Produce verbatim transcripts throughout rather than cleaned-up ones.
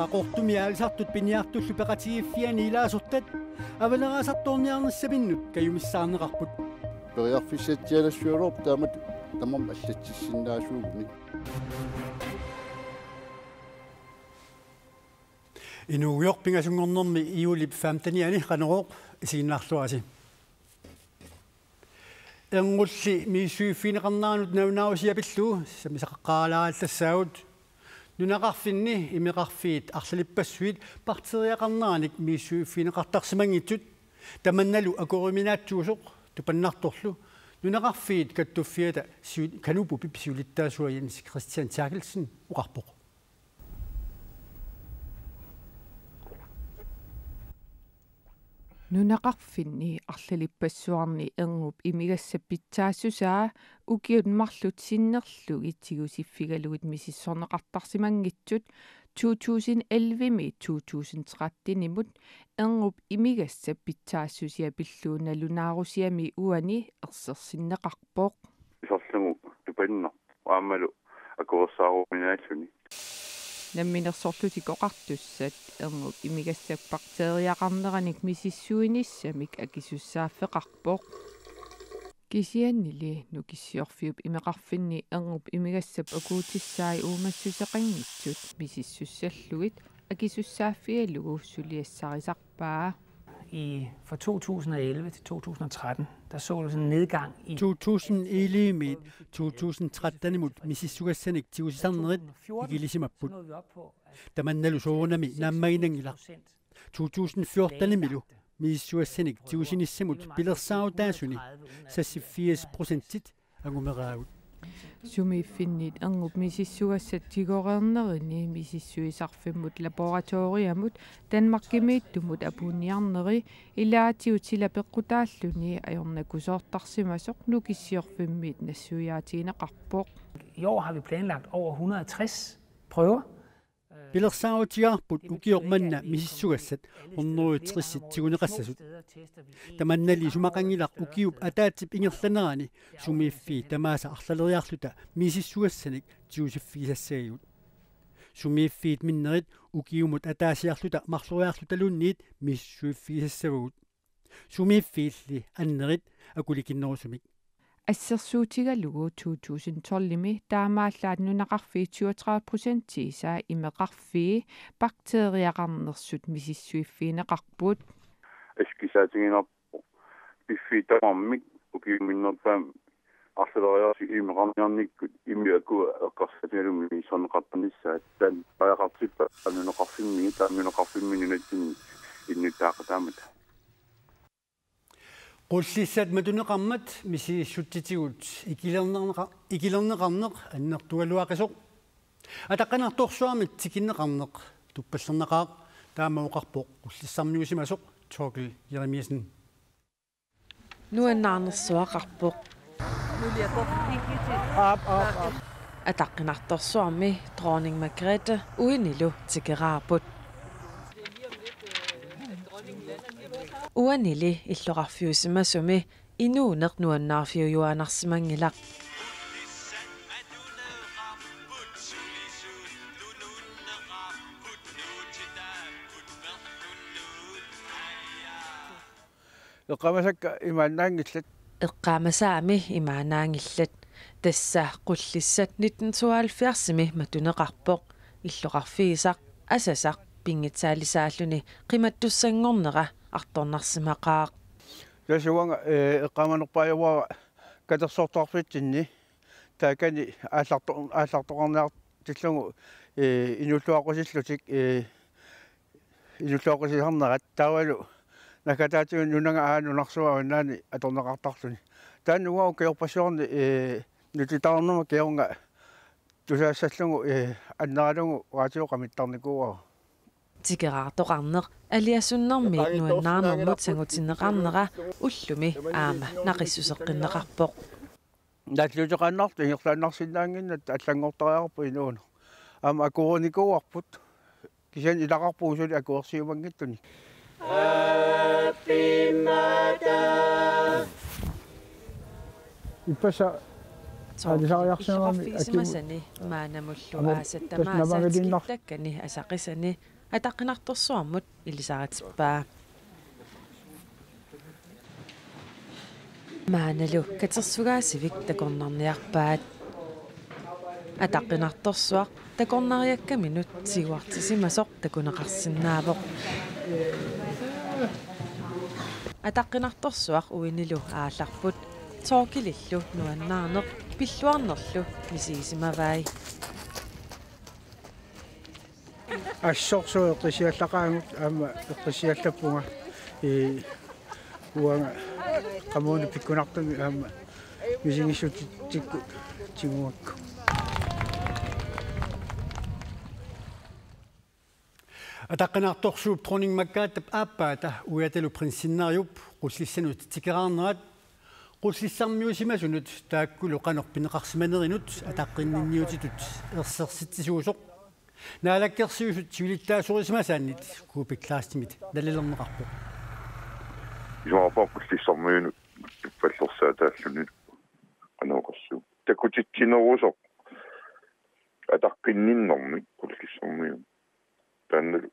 Qaqortumi aalisartut piniartullu peqatigiiffianni ilaasortat avaleraasartoorniarnissaminnut kajumissaarneqarput. Periarfissatsialassuarooq taamatut tamarmik allatsissinnaasuuguni. Inuugujoq pingasunngornermi juulip femtenianni Qanorooq isiginnaarluarisi. Ernulli misissuiffigineqarneranut nalunaarusiaq pillugu sammisaqaqqaalaarallassagut. Nunaqarfinni imeqarfiit arlalippassuit bakteeriaqarneranik misissuiffigineqartarsimanngitsut tamannalu akueriminaatsuusoq tupannartorlu nunaqarfiit kattuffiata siu-, Kanupupip siulittaasua Jens Christian Therkelsen oqarpoq. Nunaqarfinni arlalippassuarni erngup imigassap pitsaassusaa ukiut marluk sinnerlugit tigusiffigalugit misissorneqartarsimanngitsut to tusind elleve-mi to tusind tretten-imut erngup imigassap pitsaassusia pillugu nalunaarusiami uani ersersinneqarpoq. Isorlugu tupannarpoq aammalu akuersaaruminaalluni. Namminersorlutik Oqartussat erngup imigassap bakteeriaqarneranik misissuinissamik akisussaaffeqarpoq. Kisiannili Nukissiorfiup imeqarfinni erngup imigassap akuutissai uumassuseqanngitsut misissussallugit akisussaaffigalugu suliassarisarpaa. I, fra to tusind og elleve til to tusind og tretten, der så du sådan en nedgang i to tusind elleve-miit to tusind tretten-imut misissugassanik tigusisarnerit ikilisimapput. Tamannalu soorunami naammaginanngilaq. To tusind fjorten-imilu misissugassanik tigusinissamut pilersaarutaasuni seksogfirs procentit angumeraagut. Sumiiffinnit erngup misissugassat tigoreernerini misissuisarfimmut laboratoriamut Danmarkimiittumut apuunniarneri ilaatigut sila peqqutaalluni ajornakusoortarsimasoq Nukissiorfimmiit nassuiaatigineqarpoq. I år har vi planlagt over hundrede og tres prøver. Pilersaarutigaarput ukioq manna misissugassat hundrede og tres tiguneqassasut. Tamannali isumaqanngilaq ukiup ataatsip ingerlanerani sumiiffiit tamaasa arlaleriarluta misissugassanik tigusiffigisassagigut. Sumiiffiit minnerit ukiumut ataasiarluta marloriarlutaluunniit misissuiffigisassavagut. Sumiiffiilli annerit akulikinnerusumik. Assersuutigalugu to tusind tolv-imi taamaallaat nunaqarfiit syvogtredive procentiisa imeqarfii bakteeriaqarnersut misissuiffigineqarput. Askisaatinginerpoq piffissaq tamarmik ukiup minnerpaamik arlaleriarlutik imeqarniarnikkut immikkut eqqarsaatigalugit misissorneqartarnissaat taanna periarfissaq nunaqarfimmi taanna nunaqarfimmi nunatsinni innuttaaqataammata. Qullissat matuneqarmat misissutsitigut ikilernerneqa-, ikilerneqarneq annertugaluaqisoq. Ataqqinartorsuarmit tikinneqarneq tuppallernaqaaq, taama oqarpoq Qullissarmiuusimasoq Thorkild Jeremiassen. Nuannaarnersuaqarpoq. Aap, aap, aap. Ataqqinartorsuarmi Dronning Margrethe uinilu tikeraarput. Uanili illoqarfiusimasumi inuuneq nuannaarfiujuaannarsimanngilaq. Eqqaamasakka imaannaanngillat. Eqqaamasaami imaannaanngillat. Tassa Qullissat nitten tooghalvfjerds-imi matuneqarpoq. Illoqarfigisaq, asasaq, pinngitsaalisaalluni qimattussanngornera artornarsimaqaaq. Tassa uanga, ee, eqqaamanerpaajuara katersortarfitsinni taakani aallarto-, aallartoqarniartillugu, ee, inuulluaqqusillutik, ee, inuulluaqqusisarnerat taavalu naggataatigut nunanga aana nunarsuup avannaani atorneqartarluni. Taanna uanga ukiorpassuarni, ee, nutitaarnerma kingorna tusaassallugu, ee, anneralugu raatiup qamittarnikuuara. Tikeraartoqarneq aliasunnermiit nuannaarnermut sangutinneqarnera ullumi aamma naqissuseqqinneqarpoq. Nalliuteqaannarluta ingerlaannarsinnaannginnatta allanngortariaqarpoq inuuneq. Aamma akuerinikuuarput. Kisianni ilaqarpugut suli akuersiumanngitsunik. Ippassaq Aalisariarsimagamik piffissarsiorfigisimasunik maannamullu aamma aasat tassa tamaasa navagaliinnaq- tikittakkani asaqisani ataqqinartorsuarmut ilisaritippaa. Maannalu katersugaasivik takornarniarpaat. Ataqqinartorsuaq takornariakkaminut siuartisimasoq takuneqarsinnaavoq. Ataqqinartorsuaq uinilu aallarput. Torkilillu nuannaarneq pilluarnerlu misigisimavai. Assorsuaq eqqissiallaqaagut aamma eqqissiallappunga. Ii, uanga qamuuna pikkunartumik aamma misigissutitsikkut tigugakku. Ataqqinartorsuup Dronning Margrethe aappaata uiatalu prinsinneriup qullissanut tikeraarnerat, qullissarmiusimasunut taakkulu qanoq pineqarsimanerinut ataqqinninniutitut ersersitsisuusoq Naalakkersuisut siulittaasorisimasaannit Kuupik Kleistimit nalilerneqarpoq. Isumaqarpunga qullissarmiunut tuppallersaataalluni qanoq oqassuunga. Takutitsinerusoq ataqqinninnermik qullissarmiunut. Taannalu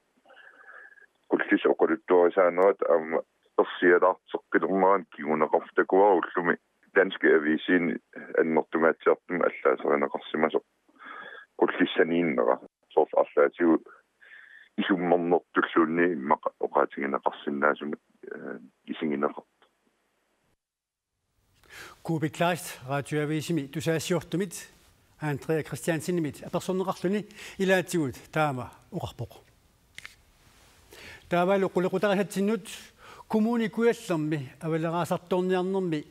qullissat oqaluttuarisaanerat aamma ersialaarteqqilernerani kinguneqarpoq, takuara ullumi Danske Avisiini annertumaatsiartumik allaaserineqarsimasoq qullissaniinnera. Soorlu arlaatigut isummernertulluunniit immaqa oqaatigineqarsinnaasumut, eh, isigineqartoq. Kuupik Kleist Radioavisimi tusagassiortumit Andrea Christiansenimit apersorneqarluni ilaatigut taama oqarpoq. Taavalu qulequtarisatsinnut Kommune Kujallermi avaleraasartoorniarnermi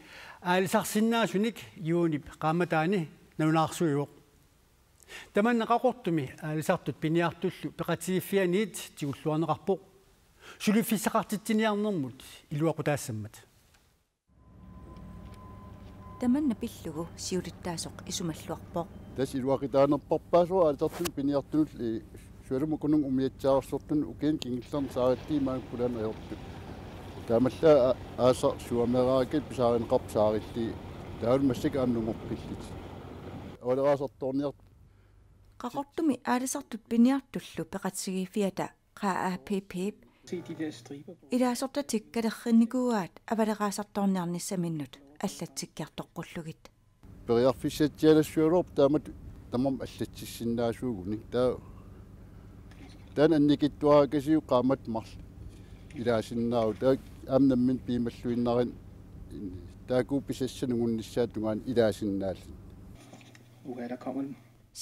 aalisarsinnaasunik juunip qaammataani nalunaarsuivoq. Tamanna Qaqortumi aalisartut piniartullu peqatigiiffianiit tigulluarneqarpoq suliffissaqartitsiniarnermut iluaqutaassammat. Tamanna pillugu siulittaasoq isumalluarpoq. Tassa iluaqutaanerparpaasoq aalisartunut piniartunullu, ii, sualummik ukununga umiatsiaararsortunut ukiuni kingullerni saarillugit maanga pulaanut ajortut. Taamaallaat a-, aasaq suameeraakkat pisaarineqarput saarillugit. Taavalu massakkut aamma nungoqqillutik. Avaleraasartoorniart- Qaqortumi aalisartut piniartullu peqatigiiffiata Q A P P-p ilaasortatik kalerrinnikuuaat avaleraasartoorniarnissaminnut allatsikkiartoqqullugit. Periarfissatsialassuagaluarpoq taamatut tamarmik allatsissinnaasuugunik. Taa-, taanna annikitsuaraakasiuk qaammatit marluk ilaasinnaavoq. Taava aamma nammineq piumalluinnarani taakku pisassanik nungunnissaata tungaanut ilaasinnaalluni. Uha, der kommer den.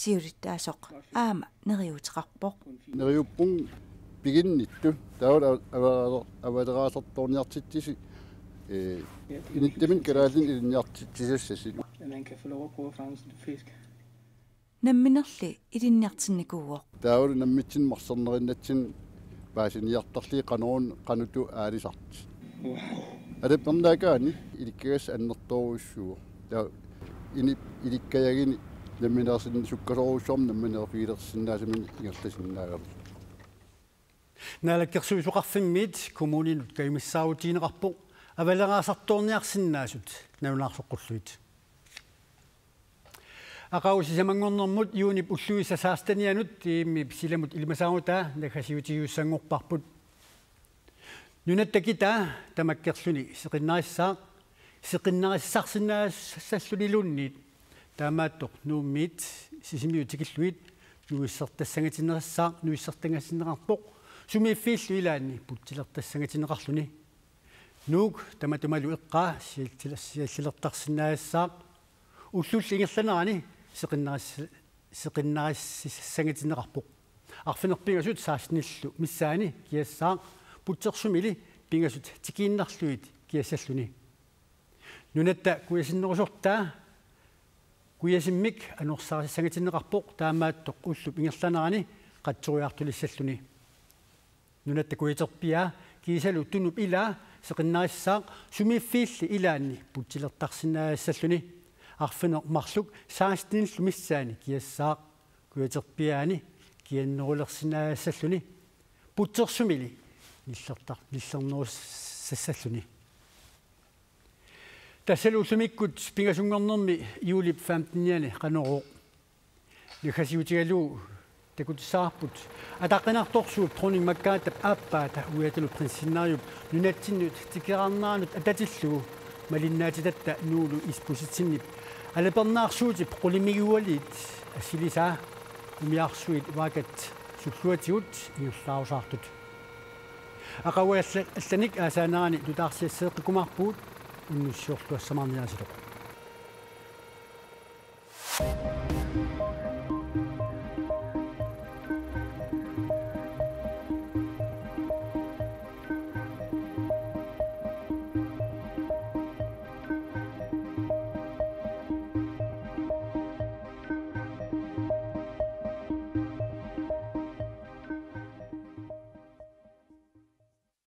Siulittaasoq aamma neriuuteqarpoq. Neriuppunga piginnittut, taavalu ava-, ava-, avaleraasartoorniartitsisut, ee, inuttaminnik kalaallinik ilinniartitsisassasut. At man kan få lov at prøve at fange sådan en fisk. Namminerli ilinniartinnikuuvoq. Taavalu nammitsinnut marsarnerinnatsinni paasiniartarlugit qanoq-, qanoq aalisartut. Wow. Alappernaakaanni ilikkagassaq annertoorujussuuvoq. Taava ini-, ilikkagani nammineersin-, sukkasoorujussuarmik nammineerfigilersinnaasaminik ingerlasinnaagaluarpoq. Naalakkersuisoqarfimmiit kommuninut kajumissaarutigineqarpoq avaleraasartoorniarsinnaasut nalunaarsoqqullugit. Aqagu sisamanngornermut juunip ulluisa sekstenianut tiimip silamut ilimasaarutaa naggasiutigiussanngorparput. Nunatta kitaa tamakkerluni seqinnarissaaq, seqinnarissaarsinnaagassalluniluunniit, taamaattoq Nuummiit Sisimiut tikillugit nuissertassangatinneqassaaq, nuissertassangatinneqarpoq, sumiiffiillu ilaanni putsilertassangatinneqarluni. Nuuk tamatumalu eqqaa sialliler-, siallilertarsinnaagassaaq, ullulli ingerlanerani seqinnaris-, seqinnarissagassangatinneqarpoq. Arfineq-pingasut sekstenillu missaanni kiassaaq, putsersumili pingasut tikiinnarlugit kiassalluni. Nunatta kujasinnerusortaa kujasimmik anorsarisassangatinneqarpoq, taamaattoq ullup ingerlanerani qatsorujaartulissalluni. Nunatta kujaterpiaa kiisalu tunup ilaa seqinnarissaaq, sumiiffiilli ilaanni putsilertarsinnaagassalluni. Arfineq-marluk sekstenillu missaanni kiassaaq, kujaterpiaani kiannerulersinnaagassalluni, putsersumili nillertar-, nillernerusassalluni. Tassalu ullumikkut pingasunngornermi juulip femtenianni Qanorooq naggasiutigalugu takutissavarput ataqqinartorsuup Dronning Margrethe aappaata uiatalu prinsiinnariup nunatsinnut tikeraarneranut atatillugu malinnaatitatta Nuulu Isbosethsenip alapernaarsuutip qulimigualiit assilisaa umiarsuit vaakat sulluatigut ingerlaarusaartut. Aqagu alla-, allanik aasaanerani tutaarsiasseeqqikkumaarpugut, unnussiorluassamaarniarisilu.